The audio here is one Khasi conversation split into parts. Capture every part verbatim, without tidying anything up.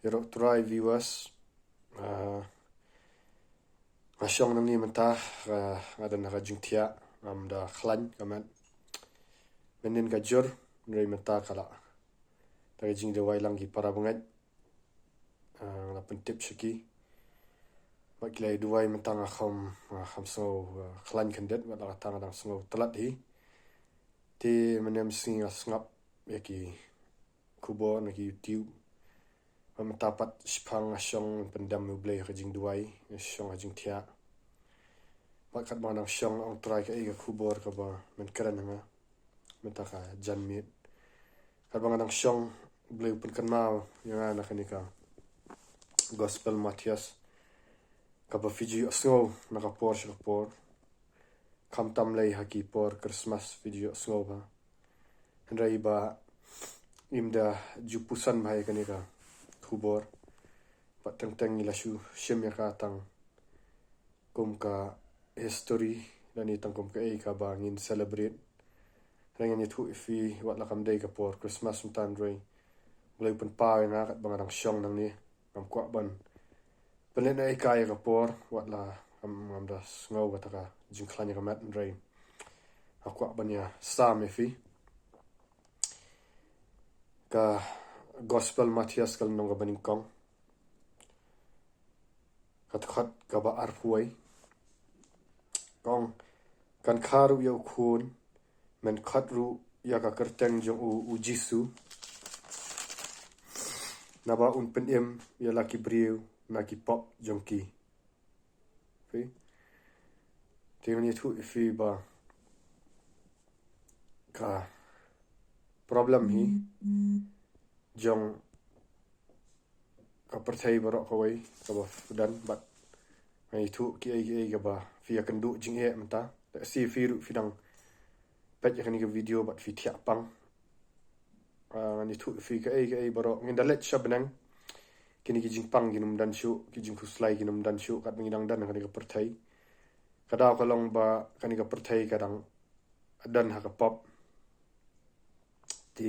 Ïaroh Trai viewers, ah, nga shong nangne mynta, ah, nga don ha ka jingthiah, ngam da khlaiñ ka met. Mynnin ka jur, hynrei mynta ka la da ka jingduwai lang ki para bangeit, ah, nga la pyntip sha ki. Bad ki la duwai mynta nga kham, nga kham sngew, ah, khlaiñ khyndiat, bad la kata nga dang sngew tlot hi. Te mynne mynsngi nga sngap ïa ki khubor na ki YouTube. Bad mynta pat shiphang nga shong pyndem ïa U Blei ha ka jingduwai, nga shong ha jingthiah. Bad katba nga dang shong, ong Trai kaei ka khubor kaba men kren ha nga mynta ka janmiet. Katba nga dang shong, U Blei u pynkynmaw ïa nga na kane ka Gospel Mathaios, kaba phi ju ïohsngew na ka por sha ka por. Khamtam lei ha ki por Christmas phi ju ïohsngew bha. Hynrei ba im da ju pyrshang bha ïa kane ka khubor. Bad teng teng ngi la shu shim ïa ka tang kum ka history, lane tang kum kaei kaba ngin celebrate. Hynrei ngan ïathuh ïa phi, wat la kam dei ka por Christmas mynta, hynrei U Blei u pynpaw ïa nga katba nga dang shong nangne. Ngam kwah ban pynlehnohei ïa ka por, wat la ngam, ngam da sngew kata ka jingkhlaiñ ïa ka met, hynrei nga kwah ban ïasam ïa phi. Ka Gospel Mathaios ka lynnong kaba nyngkong, ka dkhot kaba arphew wei. Ka ong, kan kha ruh ïa u khun, men khot ruh ïa ka kyrteng jong u, U Jisu, naba un pynim ïa la ki briew na ki pop jong ki. Phi? Te ngan ïathuh ïa phi ba ka problem hi jong ka pyrthei baroh kawei kaba phi don, bad ngan ïathuh kiei kiei kaba phi ïakynduh jingeh mynta. Lehse phi ruh phi dang peit ïa kane ka video bad phi thiah pang. Ah, ngan ïathuh ïa phi kaei kaei baroh, ngin da leit sha bneng. Kine ki jingpang kin ym don shuh, ki jingkhuslai kin ym don shuh katba ngi dang don ha kane ka pyrthei. Ka daw ka long ba kane ka pyrthei ka dang don ha ka pop. Te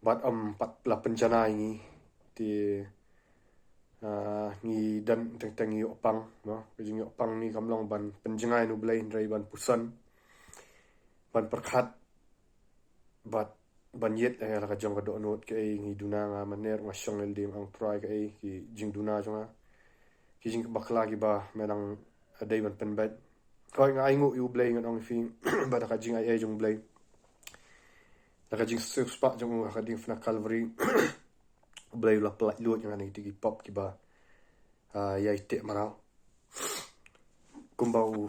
bad ym pat la pynjanai ngi. Te, ah, ngi don teng teng ngi ïoh pang, no? Ka jingïoh pang ngi kam long ban pynjngai na U Blei, hynrei ban pyrshang, ban pyrkhat, bad ban ïeit ïa la ka jong ka dohnud. Kaei ngi duna, nga mynne nga shong lade, ong Trai kaei ki jingduna jong nga, ki jingbakla kiba me dang dei ban pynbeit. Hooid, nga ainguh ïa U Blei, ngan ong ïa phi, ba da ka jingaiei jong U Blei, da ka jingsiewspah jong u ha ka diengphna Calvary, U Blei u la pyllait luid ïa nga na kita ki pop kiba, ah, ïai teh mraw. Kumba U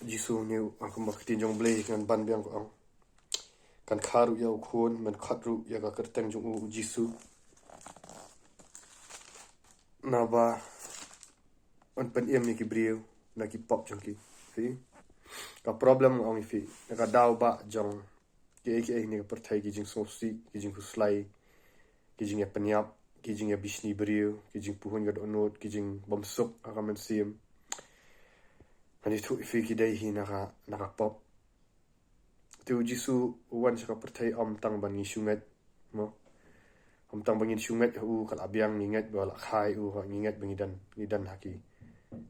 Jisu ne, ah, kumba ka ktien jong U Blei ngan ban biang, ka ong, kan kha ruh ïa u khun, men khot ruh ïa ka kyrteng jong u, U Jisu, naba un pynim ïa ki briew na ki pop jong ki. Phi? Ka problem, nga ong ïa phi, na ka daw ba jong kiei kiei ha kane ka pyrthei, ki jingsngewsih, ki jingkhuslai, ki jingïapynïap, ki jingïabishni briew, ki jingpuhun ka dohnud, ki jingbymsuk ha ka mynsiem, ngan ïathuh ïa phi, ki dei hi na ka, na ka pop. Te U Jisu u wan sha ka pyrthei ym tang ban ngi shu ngeit, mo. Ym tang ban ngin shu ngeit ha u, ka la biang ngi ngeit ba la kha ïa u, ngi ngeit ba ngi don, ngi don ha ki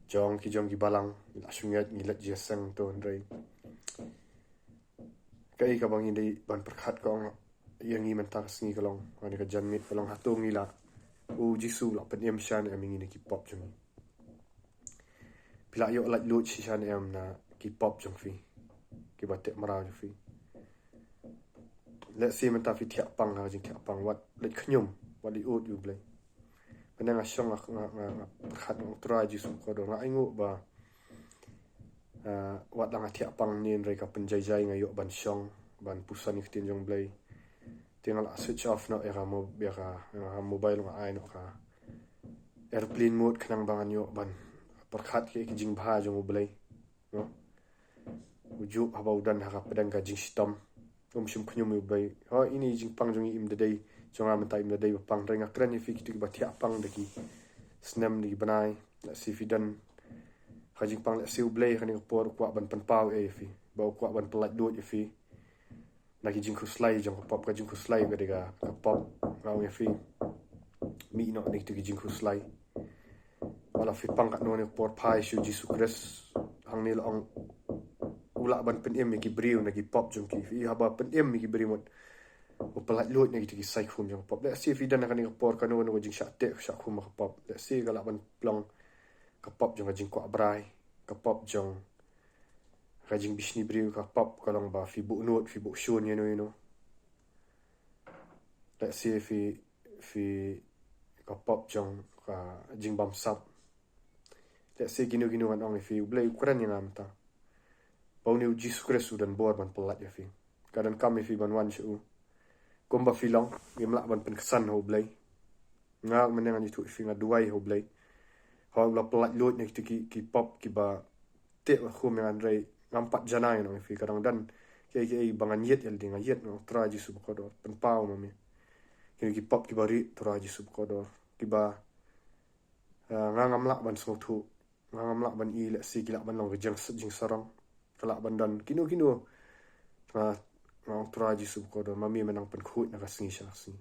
jong, ki jong ki balang, ngi la shu ngeit, ngi leit jingïaseng, to, hynrei kaei kaba ngi dei ban pyrkhat, ka ong, ïa ngi mynta ka sngi ka long, ha kane ka janmiet ka long, hato ngi la, U Jisu u la pynim shisha ne em ïa ngi na ki pop jong ngi? Phi la ïoh laitluid shisha ne em na ki pop jong phi, kiba teh mraw jong phi? Lehse mynta phi thiah pang ha ka jingthiah pang, wat leit khñium, wat leit ud ïa U Blei. Mynne nga shong, nga, nga, nga, nga pyrkhat, nga ong, Trai Jisu Kordor, nga ainguh ba, ah, wat la nga thiah pang ne, hynrei ka pynjai jai nga ïoh ban shong, ban pyrshang ïa ka ktien jong U Blei. Te nga la switch off noh ïa ka mo-, ïa ka, ïa ka mobile, nga ai noh ha ka airplane mode khnang ba ngan ïoh ban pyrkhat ïa ki jingbha jong U Blei, no? U juh haba u don ha ka pdeng ka jingshitom, um shym khñium ïa U Blei. Hooid, ine i jingpang jong ngi im da dei, jong nga mynta im da dei ba pang, hynrei nga kren ïa phi kito kiba thiah pang da ki snem, da ki bnai. Lehse phi don ha ka jingpang, lehse U Blei ha kane ka por u kwah ban pynpaw ei ïa phi, ba u kwah ban pyllait luid ïa phi na ki jingkhuslai jong ka pop. Ka jingkhuslai ka dei ka, ka pop, nga ong ïa phi. mih noh na kito ki jingkhuslai. Wat la phi pang katno ne por, phai sha u Jisu Khrist. Hangne la ong u lah ban pynim ïa ki briew na ki pop jong ki. Phi haba pynim ïa ki briew mut u pyllait luid na kito ki saikhum jong ka pop. Lehse phi don ha kane ka por kano kano ka jingshah teh shah khum ka pop. Lehse ka lah ban pynlong ka pop jong ka jingkwah brai, ka pop jong ka jingbishni briew, ka pop ka long ba phi buh nud, phi buh shun ïano ïano. Lehse phi, phi, ka pop jong ka jingbamsap. Lehse kino kino, ngan ong ïa phi, U Blei u kren ïa nga mynta ba une u Jisu Khrist u don bor ban pyllait ïa phi. Ka donkam ïa phi ban wan sha u. Kumba phi long, ngim lah ban pynksan ha U Blei. Nga mynne ngan ïathuh ïa phi, nga duwai ha U Blei. Haba u la pyllait luid na kito ki, ki pop kiba teh ba khum ïa nga, hynrei ngam pat janai, ngan ong ïa phi, ka dang don kiei kiei ba ngan ïit ïa lade, nga ïit, nga ong Trai Jisu bakordor, pynpaw ma me kine ki pop kiba rieh, Trai Jisu bakordor, kiba, ah, nga ngam lah ban sngewthuh, nga ngam lah ban i, lehse ki lah ban long ka jing, jingsarong, ka lah ban don kino kino. Nga, nga ong Trai Jisu bakordor, ma me men nang pynkhuid na ka sngi sha ka sngi.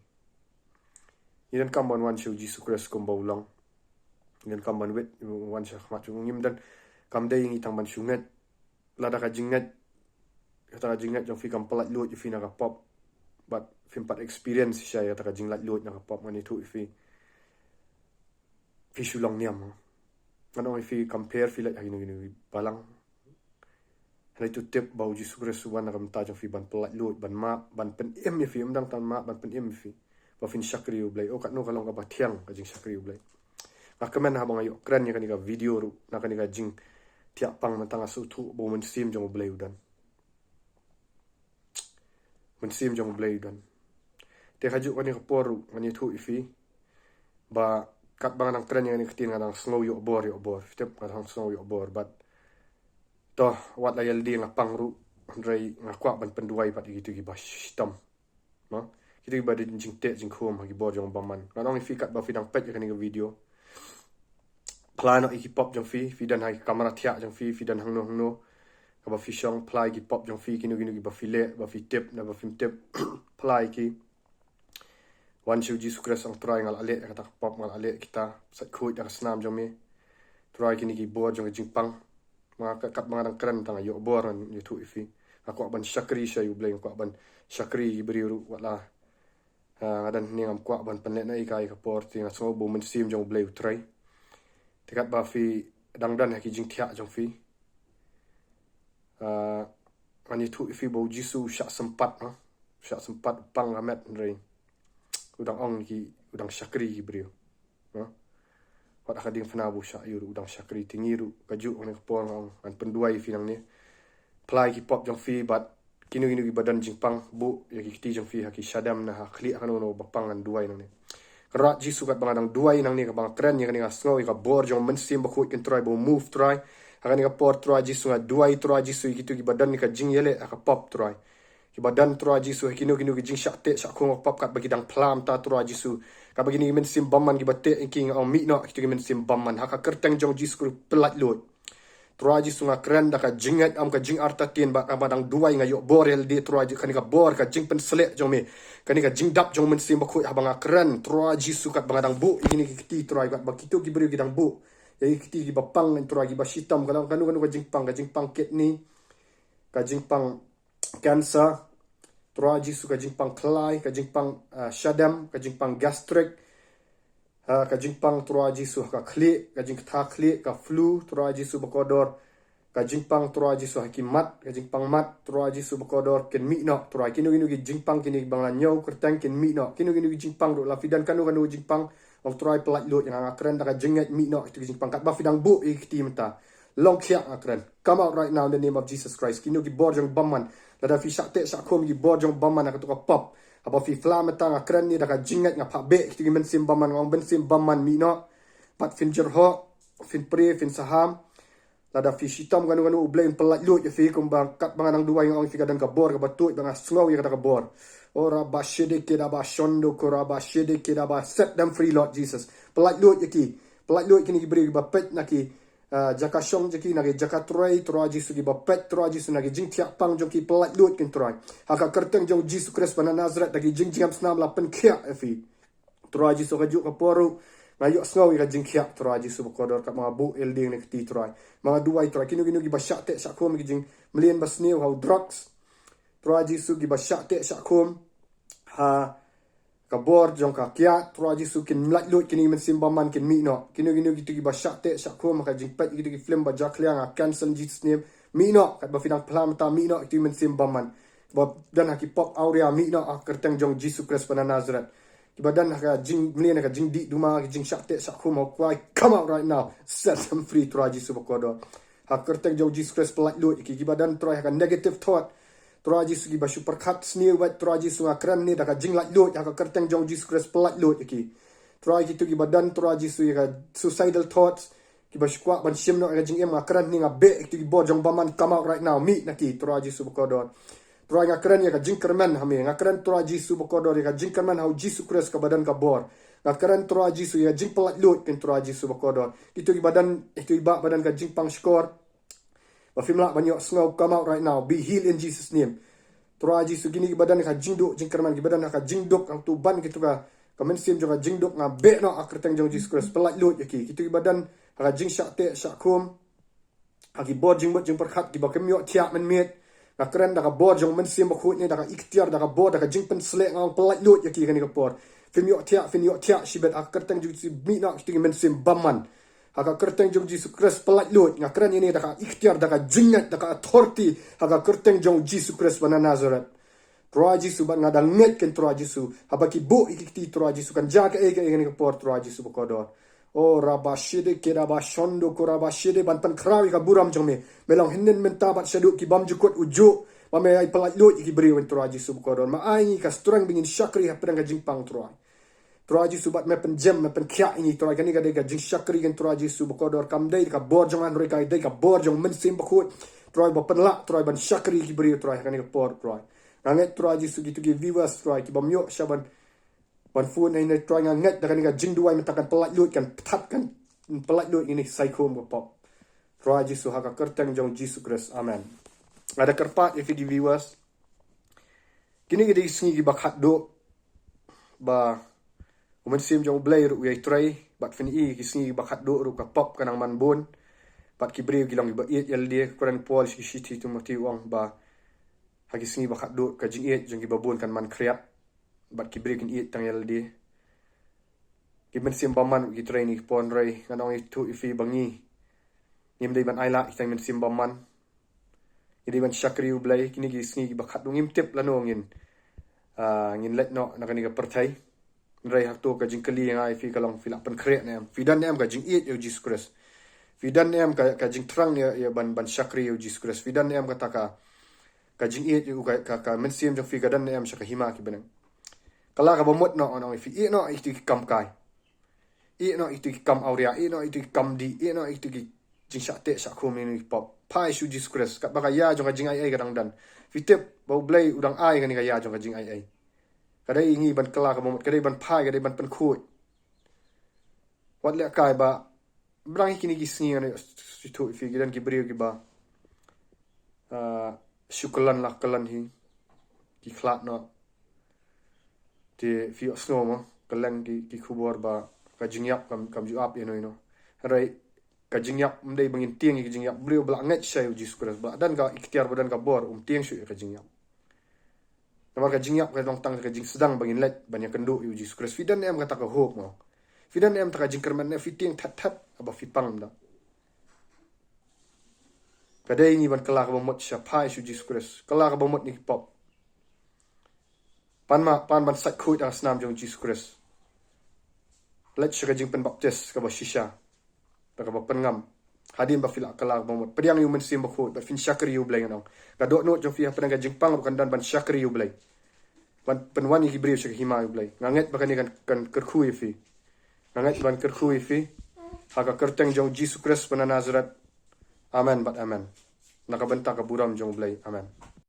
Ngi donkam ban wan sha u Jisu Khrist kumba u long. Ngi donkam ban wit, wan sha khmat jong u. Ngim donkam dei ngi tang ban shu ngeit. Lada ka jingngeit, kata ka jingngeit jong phi kam pyllait luid ïa phi na ka pop, bad phim pat experience shisha ïa kata ka jinglait luid na ka pop, ngan ïathuh ïa phi, phi shu long niam. Ngan ong ïa phi, compare phi leit ha kino kino ki balang, hynrei to tip ba u Jisu Khrist u wan na ka bynta jong phi ban pyllait luid, ban map, ban pynim ïa phi, ym dang tang map, ban pynim ïa phi, ba phin shakri U Blei. Oh, katno ka long kaba thiang ka jingshakri U Blei. Nga kmen haba nga ïoh kren ïa kane ka video ruh, na kane ka jingthiah pang, mynta nga sngewthuh ba u Mynsiem jong U Blei u don. Mynsiem jong U Blei u don. Te kajuh kane ka por ruh ngan ïathuh ïa phi ba katba nga dang kren ïa kane ka ktien nga dang sngew ïoh bor, ïoh bor. Phi tip, nga dang sngew ïoh bor, bad to, wat la ïa lade nga pang ruh, hynrei nga kwah ban pynduwai pat ïa kito kiba shitom. No? Kito kiba don jingteh jingkhum ha ki bor jong u bymman. Ngan ong ïa phi, katba phi dang peit ïa kane ka video, phla noh ïa ki pop jong phi, phi don ha ki kamra thiah jong phi, phi don hangno hangno kaba phi shong, phla ïa ki pop jong phi, kino kino kiba phi leh, ba phi tip, naba phim tip, phla ïa ki. Wan sha u Jisu Khrist, ong Trai, nga la leh ïa kata ka pop, nga la leh kita, sa khuid da ka snam jong me. Trai, kine ki bor jong ka jingpang. Nga ka, katba nga dang kren tang ïoh bor ngan ïathuh ïa phi. Nga kwah ban shakri sha U Blei, nga kwah ban shakri ïa ki briew ruh, wat la, ah, nga don hangne, ngam kwah ban pynlehnohei ïa ka por, te nga sngew ba u Mynsiem jong U Blei u trei. Te katba phi dang don ha ki jingthiah jong phi, ah, ngan ïathuh ïa phi ba u Jisu u shah sympat, no? U shah sympat, u pang ka met, hynrei u dang ong ki, u dang shakri ïa ki briew. No? Wat ha ka diengphna ba u shah ïoh ruh u dang shakri. Te ngi ruh kajuh kane ka por nga ong, ngan pynduwai ïa phi nangne. Phla ïa ki pop jong phi, bad kino kino kiba don jingpang, buh ïa ki kti jong phi ha ki shadem, na ha khlieh, ha kano kano ba pang, ngan duwai nangne. Kynrad Jisu, katba nga dang duwai nangne, kaba nga kren ïa kane, nga sngew ïa ka bor jong u Mynsiem Bakhuid, Trai, ba u move, Trai. Ha kane ka por, Trai Jisu, nga duwai, Trai Jisu, ïa kito kiba don ïa ka jingïaleh ha ka pop, Trai. Kiba don, Trai Jisu, ha kino kino ki jingshah teh shah khum ka pop, katba ki dang phla mynta, Trai Jisu. Katba kine ki mynsiem bymman kiba teh ïa ki, nga ong, mih noh kito ki mynsiem bymman. Ha ka kyrteng jong u Jisu Khrist, pyllait luid. Trai Jisu, nga kren da ka jingngeit, ym ka jingartatien, bad kaba dang duwai, nga ïoh bor ïa lade, Trai Jisu, kane ka bor ka jingpynsleh jong me, kane ka jingdap jong u Mynsiem Bakhuid, haba nga kren, Trai Jisu, katba nga dang buh ïa kine ki kti, Trai, katba kito ki briew ki dang buh ïa ki kti kiba pang, Trai, kiba shitom, ka long kano kano ka jingpang, ka jingpang kidney, ka jingpang cancer, Trai Jisu, ka jingpang khlai, ka jingpang, ah, shadem, ka jingpang gastric, ah, ka jingpang, Trai Jisu, ha ka khlieh, ka jingktha khlieh, ka flu, Trai Jisu bakordor, ka jingpang, Trai Jisu, ha ki mat, ka jingpang mat, Trai Jisu bakordor, kin mih noh, Trai, kino kino ki jingpang kine kiba nga la ñiew kyrteng, kin mih noh, kino kino ki jingpang ruh, la phi don kano kano jingpang, ong Trai, pyllait luid ïa nga, nga kren da ka jingngeit, mih noh kito ki jingpang, katba phi dang buh ïa ki kti mynta. Long khiah, nga kren. Come out right now in the name of Jesus Christ. Kino ki bor jong u bymman. Lada phi shah teh shah khum ki bor jong u bymman ha kato ka pop, haba phi phla mynta, nga kren ne da ka jingngeit, nga phah beh kito ki mynsiem bymman, nga ong, mynsiem bymman, mih noh. Bad phin jyrhoh, phin pray, phin saham. Lada phi shitom kano kano, U Blei un pyllait luid ïa phi, kumba katba nga dang duwai, nga ong ïa phi, ka don ka bor kaba tuid, ba nga sngew ïa kata ka bor. Ora ba shede keda ba shondo kora ba shede keda ba, set them free, Lord Jesus. Pyllait luid ïa ki. Pyllait luid ïa kine ki briew kiba peit na ki, ah, jaka shong jong ki, na ki jaka trei, Trai Jisu, kiba peit, Trai Jisu, na ki jingthiah pang jong ki, pyllait luid kin, Trai. Ha ka kyrteng jong u Jisu Khrist ba na Nasareth, da ki jingjngem snam la pynkhiah ïa phi. Trai Jisu, kajuh ka por ruh nga ïohsngew ïa ka jingkhiah, Trai Jisu bakordor, katba nga buh ïalade na ka kti, Trai. Ma nga duwai, Trai, kino kino kiba shah teh shah khum ïa ki jingmlien basniew ha u drugs, Trai Jisu, kiba shah teh shah khum ha ka bor jong ka kiad, Trai Jisu, kin laitluid, kine ki mynsiem bymman kin mih noh. Kino kino kito kiba shah teh shah khum ha ka jingpeit ïa kito ki film ba jakhlia, nga cancel ha Jisu snem. Mih noh, katba phi dang phla mynta, mih noh kito ki mynsiem bymman ba don ha ki pop awria, mih noh ha ka kyrteng jong Jisu Khrist ba na Nazareth. Kiba don ha ka jingmlien, ha ka jingdih duma, ha ka jingshah teh shah khum, ha u kwai, come out right now. Set them free, Trai Jisu bakordor. Ha ka kyrteng jong Jisu Khrist, pyllaitluid ïa ki. Kiba don, Trai, ha ka negative thought, Trai Jisu, kiba shu pyrkhat sniew bad, Trai Jisu, nga kren ne da ka jinglaitluid, ha ka kyrteng jong Jisu Khrist, pyllaitluid ïa ki. Trai, kito kiba don, Trai Jisu, ïa ka suicidal thoughts, kiba shu kwah ban shim noh ïa ka jingim, nga kren ne, nga beh ïa kito ki bor jong bymman, come out right now, mih na ki, Trai Jisu bakordor. Trai, nga kren ïa ka jingkyrmen ha me, nga kren, Trai Jisu bakordor, ïa ka jingkyrmen ha u Jisu Khrist kaba don ka bor. Nga kren, Trai Jisu, ïa ka jingpyllaitluid kin, Trai Jisu bakordor. Kito kiba don, kito kiba, ba don ka jingpang shkor, ba phim lah ban ïohsngew, come out right now. Be healed in Jesus' name. Trai Jisu, kine kiba don ha ka jingduk jingkyrmen, kiba don ha ka jingduk, hangto ban kito ka, ka mynsiem jong ka jingduk, nga beh noh ha ka kyrteng jong Jisu Khrist, pyllaitluid ïa ki. Kito kiba don ha ka jingshah teh shah khum ha ki bor jingmut jingpyrkhat, kiba kim ïoh thiah mynmiet, nga kren da ka bor jong Mynsiem Bakhuid ne da ka iktiar, da ka bor, da ka jingpynsleh, nga ong pyllaitluid ïa ki ha kane ka por. Phim ïoh thiah, phim ïoh thiah shibit, ha ka kyrteng jong Jisu, mih noh kito ki mynsiem bymman. Ha ka kyrteng jong Jisu Khrist, pyllaitluid, nga kren ïa ne da ka iktiar, da ka jingngeit, da ka authority, ha ka kyrteng jong Jisu Khrist ba na Nazareth. Trai Jisu, bad nga dang ngeit ken, Trai Jisu, haba ki buh ïa ki kti, Trai Jisu, kan jia kaei kaei ha kane ka por, Trai Jisu bakordor. O raba shede, ke raba shondo, ko raba shede, ban pynkhraw ïa ka burom jong me. Me long hynnin mynta bad shaduh ki bymjukut, ujuh ba me ai pyllaitluid ïa ki briew, Trai Jisu bakordor. Ma ai ngi ka strength ba ngin shakri hapdeng ka jingpang, Trai. Trai Jisu, bad me pynjem, me pynkhiah ïa ngi, Trai. Kane ka dei ka jingshakri ken, Trai Jisu bakordor, kam dei ka bor jong ngi hynrei ka dei ka bor jong Mynsiem Bakhuid, Trai, ba pynlah, Trai, ban shakri ïa ki briew, Trai, ha kane ka por, Trai. Nga ngeit, Trai Jisu, kito ki viewers, Trai, ki bym ïoh shuh ban, ban phone ïa ngi, Trai, nga ngeit da kane ka jingduwai mynta kan pyllaitluid, kan pynthad, kan pyllaitluid ïa ngi sha ka khum ka pop, Trai Jisu, ha ka kyrteng jong Jisu Khrist. Amen. Nga da kyrpad ïa phi ki viewers, kine ki dei ki sngi kiba khatduh ba u Mynsiem jong U Blei ruh u ïai trei, bad phin i ki sngi kiba khatduh ruh ka pop ka nang man bun, bad ki briew ki long kiba ïeit ïalade. Kren Paul sha ki shithi Timothi, u ong ba ha ki sngi ba khatduh ka jingïeit jong kiba bun kan man khriat, bad ki briew kin ïeit tang ïalade. Ki mynsiem bymman ruh ki trei ha kine ki por, hynrei ngan ong ïathuh ïa phi ba ngi, ngim dei ban ailad ïa ki mynsiem bymman. Ngi dei ban shakri U Blei. Kine ki sngi kiba khatduh ngim tip lano ngin, ah, ngin leit noh na kane ka pyrthei. Hynrei hato ka jingkylli nga ïa phi ka long, phi lah pynkhreh ne em? Phi don ne em ka jingïeit ïa U Jisu Khrist? Phi don ne em ka, ka jingthrang ïa, ïa ban, ban shakri ïa U Jisu Khrist? Phi don ne em kata ka, ka jingïeit ïa U, ka, ka, ka mynsiem jong phi ka don ne em sha ka hima ki bneng? Ka la kaba mut noh, ngan ong ïa phi, ïeh noh ïa kito ki kam kai. Ïeh noh ïa kito ki kam awria, ïeh noh ïa kito ki kam dih, ïeh noh ïa kito ki jingshah teh shah khum, ïa kine ki pop. Phai sha U Jisu Khrist, katba ka ïa jong ka jingaiei ka dang don. Phi tip ba U Blei u dang ai kane ka ïa jong ka jingaiei. Ka dei ïa ngi ban kylla kaba mut, ka dei ban phai, ka dei ban pynkhuid. Wat lehkai ba, ba dang ha kine ki sngi, ngan ïathuh ïa phi, ki don ki briew kiba, ah, shu kyllon la kyllon hi, ki khlad noh. Te phi ïohsngew mo, kylleng ki, ki khubor ba ka jingïap kam, kam ju ap ïano ïano. Hynrei ka jingïap ym dei ba ngin tieng ïa ka jingïap. Briew ba la ngeit sha U Jisu Khrist, ba la don ka iktiar, ba don ka bor, um tieng shuh ïa ka jingïap. Namar ka jingïap ka long tang ka jingsdang ba ngin leit ban ïakynduh ïa U Jisu Khrist. Phi don ne em kata ka hope mo? Phi don ne em kata ka jingkyrmen, ne phi tieng thet thet haba phi pang ym da? Ka dei ïa ngi ban kylla kaba mut sha, phai sha U Jisu Khrist, kylla kaba mut na ki pop. Pan ma, pan ban sait khuid ha ka snam jong U Jisu Khrist. Leit sha ka jingpynbaptis kaba shisha, da kaba pynngam. Hadien ba phi la kylla kaba mut, pdiang ïa U Mynsiem Bakhuid, bad phin shakri ïa U Blei, ngan ong. Ka dohnud jong phi hapdeng ka jingpang ruh kan don ban shakri ïa U Blei, ban pynwan ïa ki briew sha ka hima U Blei. Nga ngeit ba kane kan, kan kyrkhu ïa phi. Nga ngeit ban kyrkhu ïa phi ha ka kyrteng jong U Jisu Khrist ba na Nazareth. Amen bad amen. Na ka bynta ka burom jong U Blei. Amen.